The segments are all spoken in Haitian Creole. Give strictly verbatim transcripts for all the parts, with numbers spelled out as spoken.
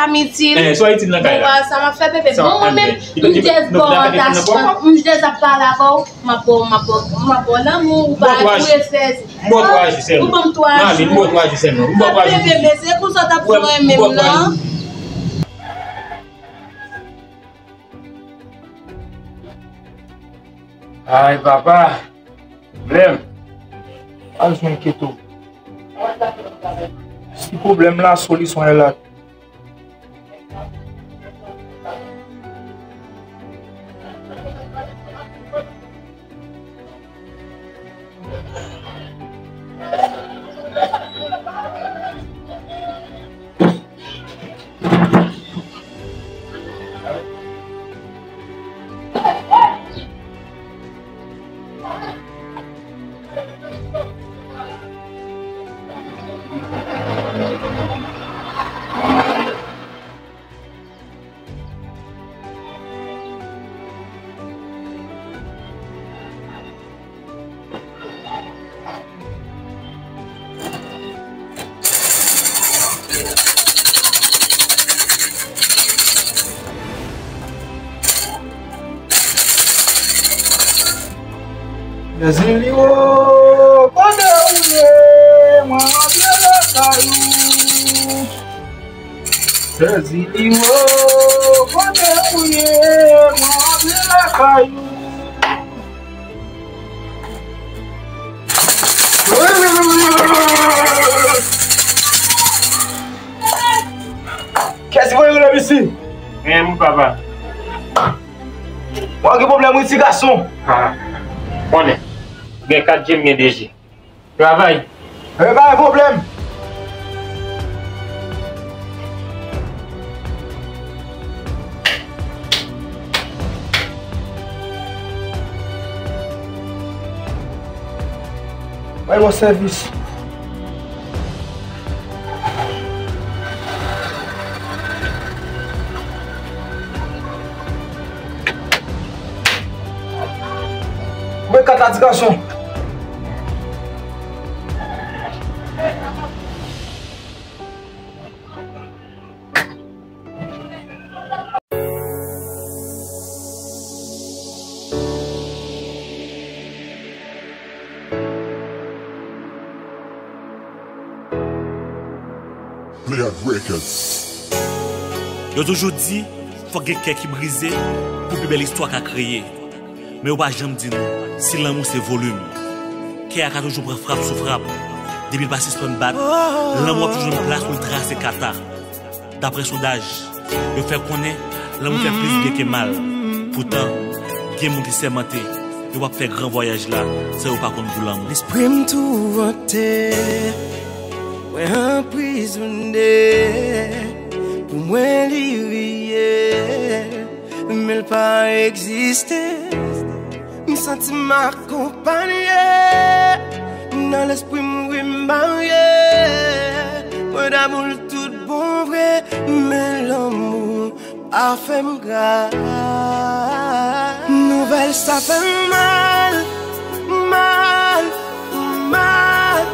M itil. Eh, sa w itil nan kay la? Bon, sa m ap fè, bebe. Bon, mwen menm, m just ba w atansyon, m just ap pale avè w, m ap ba w, m ap ba w, m ap ba w lanmou, ou pa tou esezi. M ba w twa jou sèlman. Ou ban m twa jou. Mami, m ba w twa jou sèlman. M ba w twa jou. Bebe, se konsa w t ap di mwen menm nan. Ay, papa. Pwoblèm. Pa bezwen enkyete w. Si pwoblèm la, solisyon an la. Zili wo, kote ou ye? Mwen rantre lakay ou. Sezi li wo, kote ou ye? Mwen rantre lakay ou. Kiyès ki voye rele m isi? Gen moun, papa. Mwen gen pwoblèm wi, ti gason. Ah, konnen. Gen kat je, m gen de je. Travay. E pa gen pwoblèm. Bay bon sèvis. Mwen kat la ti gason. Play Out Records. Yo toujou di, fòk gen kè ki brize pou pi bèl istwa ka kreye. Men yo pa janm di nou si lanmou se volim. Kè a ka toujou pran frap sou frap. Depi l pa sispann bat, lanmou ap toujou jwenn plas pou l trase kata. Daprè sondaj, yo fè konnen lanmou fè plis byen ke mal. Poutan, gen moun ki sèmante yo p ap fè gran vwayaj la san yo pa konn gou lanmou. Lespri m touvante, mwen anprizone, pou mwen li reyèl, men l pa egziste. M santi m akonpanye, nan lespri m wi m marye. Mwen damou l tout bon vre, men lanmou pa fè m gra. Nouvèl sa fè m mal, mal, mal.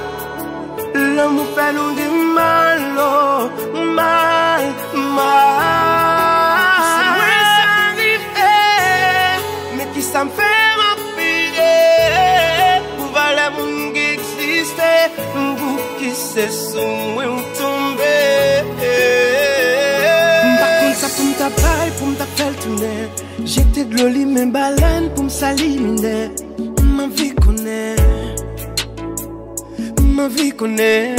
Lanmou fè nou gen mal, oh, mal, mal. Se mwen sa rive, men kisa m fè m ap peye pou valè moun ki egziste, pou ki se sou mwen ou tonbe. M pa konn sa pou m ta bay, pou m ta fè l tounen. Jete dlo limen balèn pou m sali minè. M anvi konnen, m anvi konnen.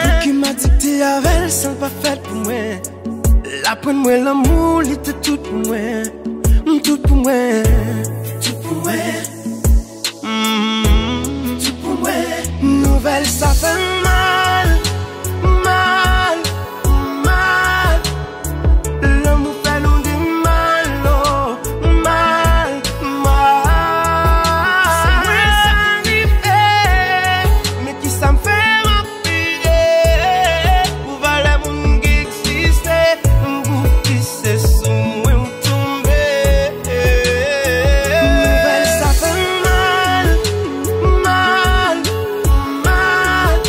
Pouki m adikte avè l san l pa fèt pou mwen. L aprann mwen lanmou, li te tout pou mwen. M tout pou mwen, tout pou mwen. Mm, tout pou mwen. Nouvèl sa fè m mal, mal, mal. Lanmou fè nou gen mal, oh, mal, mal. Se mwen sa rive, men kisa m fè m ap peye pou valè moun ki egziste, pou ki se sou mwen ou tonbe. Nouvèl sa fè m mal, mal, mal.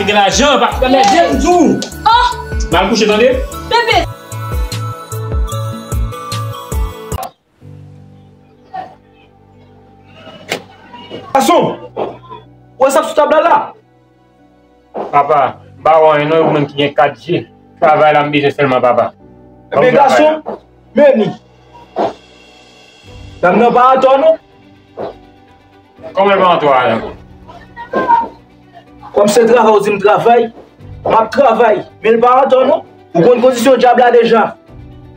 Gen lajan, pa fè mède m di w. Oh! M al kouche, tande? Bebe! Gason, ou wè sa k sou tab la la? Papa, m pa wè anyen non, ou menm ki gen kat je. Travay la m bezwen sèlman, papa. Ebyen, gason, men li. Dam nan pa atò non. Kòman l pa atò a la? Kòm se travay ou di m travay, m ap travay, men l pa atò non. Ou konn kondisyon dyab la deja.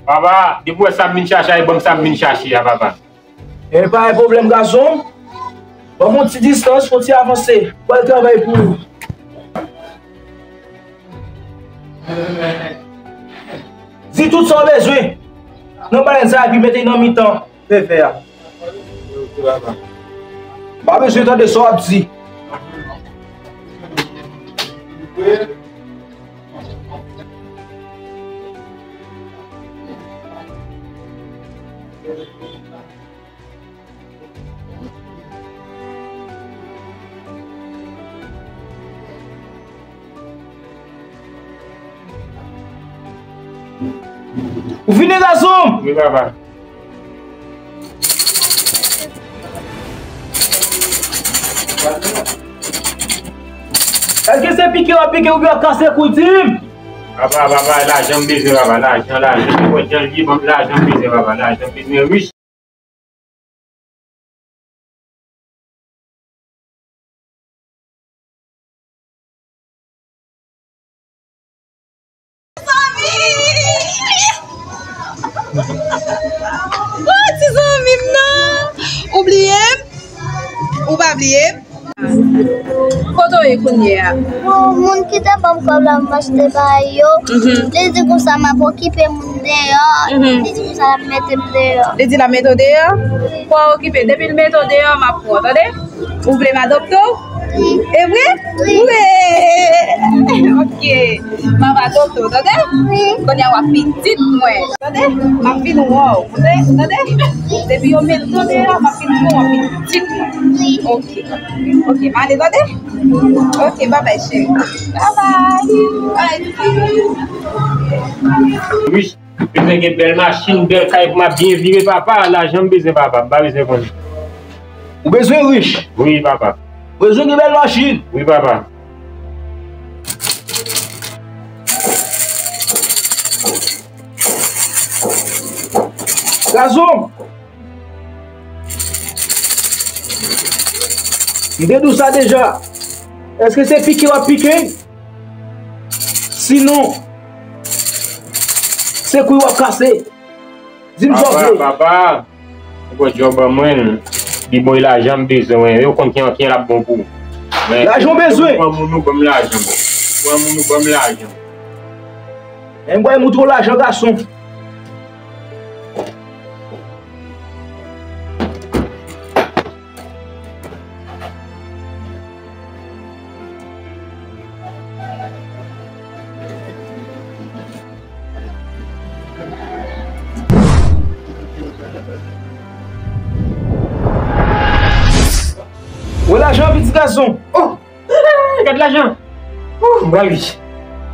Papa, depi w wè sa m vin chache a, e ban m sa m vin chache a, papa. E pa gen pwoblèm, gason. Ban m yon ti distans, fò ti avanse. Pral travay pou ou. Di tout sa w bezwen nan balèn sa epi mete nan mitan fè fè a. Pa bezwen tande sa w ap di. Ou fini, gason? Wi, papa. Èske se pike w ap pike oubyen w ap kase kou, di m? Papa, papa, lajan m bezwen, papa, lajan, lajan. Ou wè jan l ye, ban m lajan m bezwen, papa, lajan m bezwen, rich. Oh, ti zanmi m nan! Ou bliye m? Ou pa bliye m? Kote w ye kounye a? Bon, moun ki te ban m kòb la, m achte bagay yo. Mhm. Li di konsa m ap okipe moun deyò. Mhm. Li di konsa l ap mete m deyò. Li di l ap mete w deyò? Kwa okipe. Depi l mete w deyò, m ap pran w, tande? Ou vle m adopte w? Wi. E vre? Wi. Wi. Ok. M ap adopte w, tande? Wi. Kounye a w ap pitit mwen. Tande? M ap vin wè w. Tande? Tande? Depi yo mete w deyò, m ap vin pran w, w ap pitit mwen. Wi. Ok. Ok, m ale, tande? Ok, babay, cheri. Babay. Bye. Rich, bezwen gen bèl machin, bèl kay pou m ap byen vive, papa. Lajan m bezwen, papa. M pa bezwen konnen. Ou bezwen rich? Wi, papa. Bezwen gen bèl machin? Wi, papa. Gason! M te di w sa deja. Èske se pike w ap pike? Sinon, se kou w ap kase? Di m sa w vle. Papa, papa, ou kwè djòb an mwen, li bon, e lajan m bezwen, wi. Ou konn ki anyen l ap bon pou ou. Lajan w bezwen? Pran moun ou ban m lajan. Pran moun ou ban m lajan. Men m pral montre w lajan, gason. Wè lajan, pitit gason. Oh! Gad lajan. Ouh, m pral rich.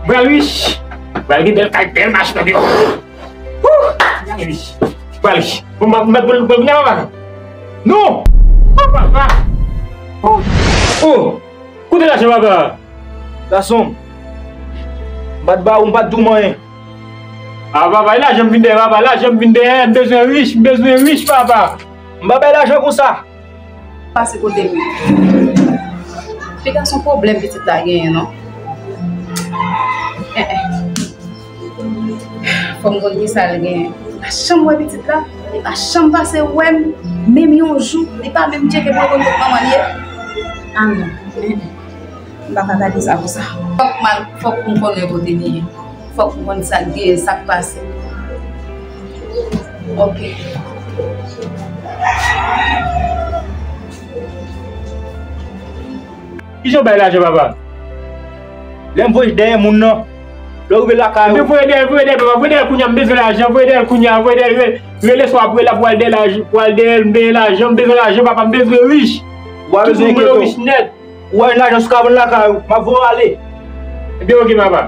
M pral rich. M pral gen bèl kay, bèl machin, tande. Ouh, m pral rich. M pral rich. Bon, m ap, m ap, m ap, m ap, non! Oh, papa! Oh! Oh! Kote lajan, papa? Gason, m pa t ba ou, m pa t di w manyen. Ah, papa, e lajan m vin dèyè, papa, lajan m vin dèyè, m bezwen rich, m bezwen rich, papa. M pa bay lajan konsa. Pase kote m. Piga se yon pwoblèm pitit la genyen, non? Eh, eh. Fò m konn kisa l genyen. Li pa janm wè pitit la. Li pa janm pase wè m. Menm yon jou. Li pa menm tcheke pou l konn kot manman l ye. Ah, non. Eh, eh. M pa ka gade sa konsa. Fòk m al, fòk m konnen kote li ye. Fòk m konn sa k genyen, sa k pase. Ok. Kijan w bay lajan, papa? Lè m voye dèyè moun nan. Lè w rive lakay ou. Ebyen, voye dèyè, voye dèyè, papa, voye dèyè kounye a, m bezwen lajan, voye dèyè kounye a, voye dèyè, rele, rele swa ap rele, ap pral dèyè lajan, pral dèyè, m bezwen lajan, m bezwen lajan, papa, m bezwen rich. Ou pa bezwen enkyete w. Rich nèt. Ou wè yon lajan sou ka vann lakay ou, m ap voye w ale. Ebyen, oke, papa.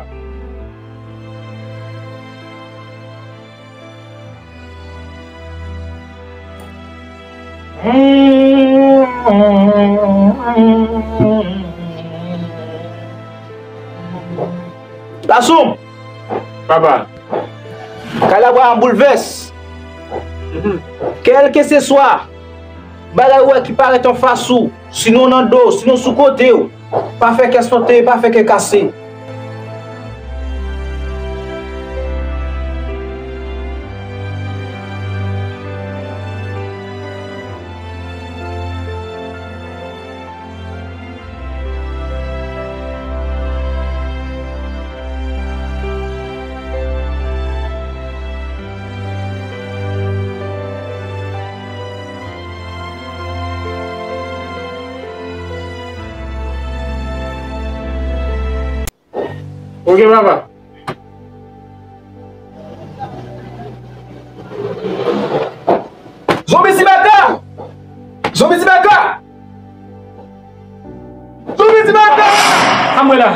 Gason! Papa. Kay la pral boulvès. Mhm. Kèlkeseswa bagay ou wè ki parèt anfas ou, sinon nan do w, sinon sou kote w, pa fè kè sote, pa fè kè kase. Oke, papa. Zonbi ti baka! Zonbi ti baka! Zonbi ti baka! Sa m wè la?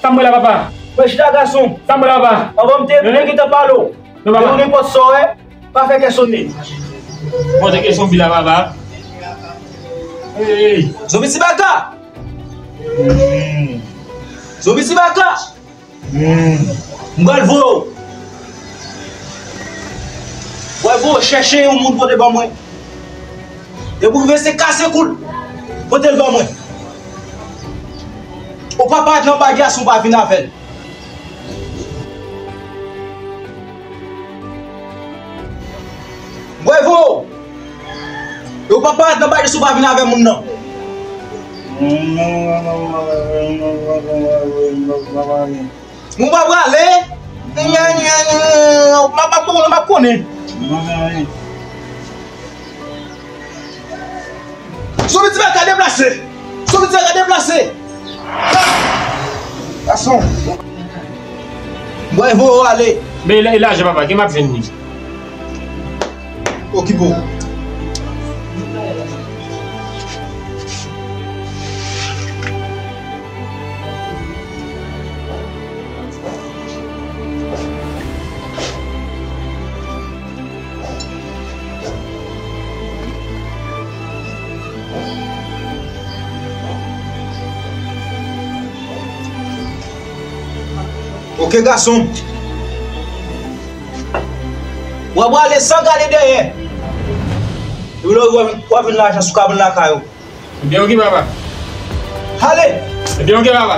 Sa m wè la, papa? Mwen chita gason. Sa m wè la, papa? Avan m te, m te gentan pale w. Non, papa. Depi nenpòt sa w wè, pa fè kè sote. Montre ke zonbi la, papa. Hey! Zonbi ti baka! Hmm. Zonbi ti baka! Hmm. M pral voye w. M pral voye w chèche yon moun pote ban mwen. Depi w rive se kase kou l, pote l ban mwen. Ou pa parèt nan bagay a si w pa vin avè l. Bravo! Yo pa parèt nan bagay si w pa vin avè moun nan. Moun pa prale. M ap konnen, m ap konnen. Zonbi ti baka deplase. Zonbi ti baka deplase. Gason. Mwen voye w ale. Men e lajan papa, ke m ap jwenn li? Okipe w. Oke, gason. W ap prale san gade dèyè. Epi lè w rive, w ap jwenn lajan sou kabann lakay ou. Ebyen, oke, papa. Ale! Ebyen, oke, papa.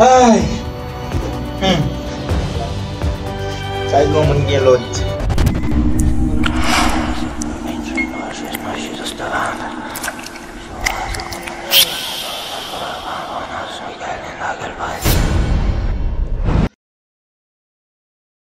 Ay!